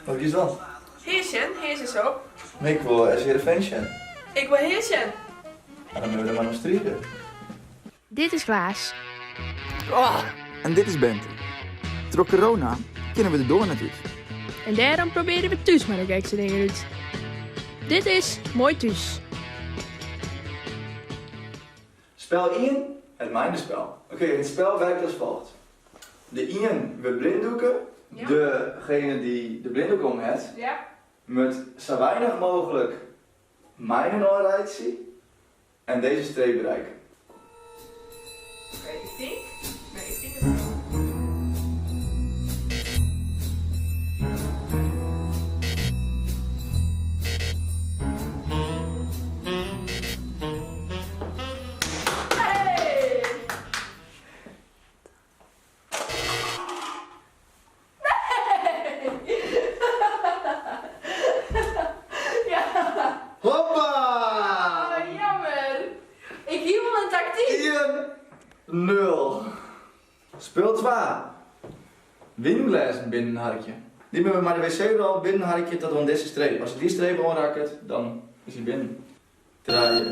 Wat giest dwaan? Hea sjen, hea sis op. Nee, ik wol SC Heerenveen sjen. Ik wol hea sjen. Ja, dan moatte we der mar om stride. Dit is Klaas. En dit is Bente. Troch corona kinne we de doar net út. En dêrom probearje we thús mar de gekste dingen út. Dit is Moai Thús. Spel ien, het mijnenspel. Oké, het spel werkt als volgt. De ien wurdt blinddoeke, degene dy't de blinddoek om hat, moat sa weinich mooglik mijnen oanreitsje en dizze streep bereiken. Oké, ik tink. Nee, ik tink it wol. Hey! Nee! Ja. Hoppa! Oh, jammer. Ik hie wol in taktyk. Ien, nul. Spul twa. Wynglêzen binnenharkje. Dy moatte we mei de wc-rol binnenharkje tot oan dizze streep. As it dy streep oanrakket, dan is hy binnen. Trije,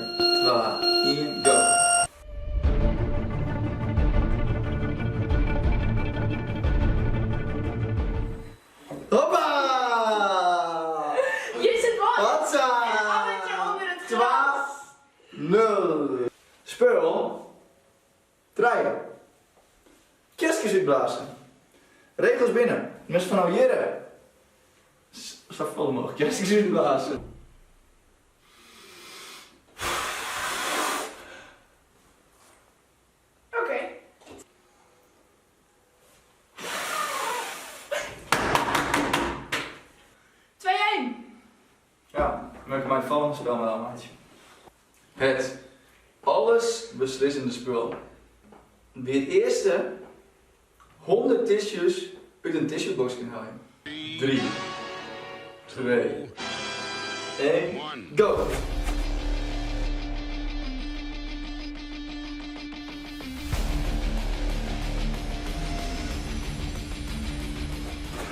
twa, ien, go! Hoppa! Je zit wol Hotsa! in ammetje ûnder it Twa, gras. nul. Spul trije. Kerskes útblaze. Regels binne, moatst fan ôf hjirre safolle mooglik kerskes útblaze. Oké. Twee-één. Ja, dan moat ik mei it folgjende spel mar ôfmeitsje. Het alles beslissende spul. Wie it earste 100 tissues út in tissuebox kin heljen. Drie, twee, één, go!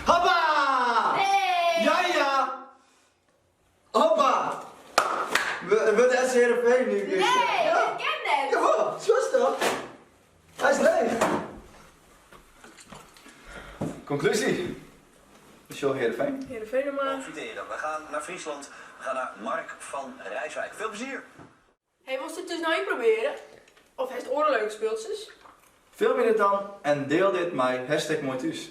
Hoppa! Nee! Ja ja! Hoppa! Wurdt SC Heerenveen nu? Nee, dat kin net! Jawol, sa is dat. Hy is leech. Konklúzje, we sjogge Heerenveen. Heerenveen nog maar. We gaan naar Friesland, we gaan naar Mark van Rijswijk. Veel plezier! Hey, wolst dit dus no ek probearje? Of hast oare leuke spultsjes? Filmje dit dan en diel dit mei hashtag moaithús.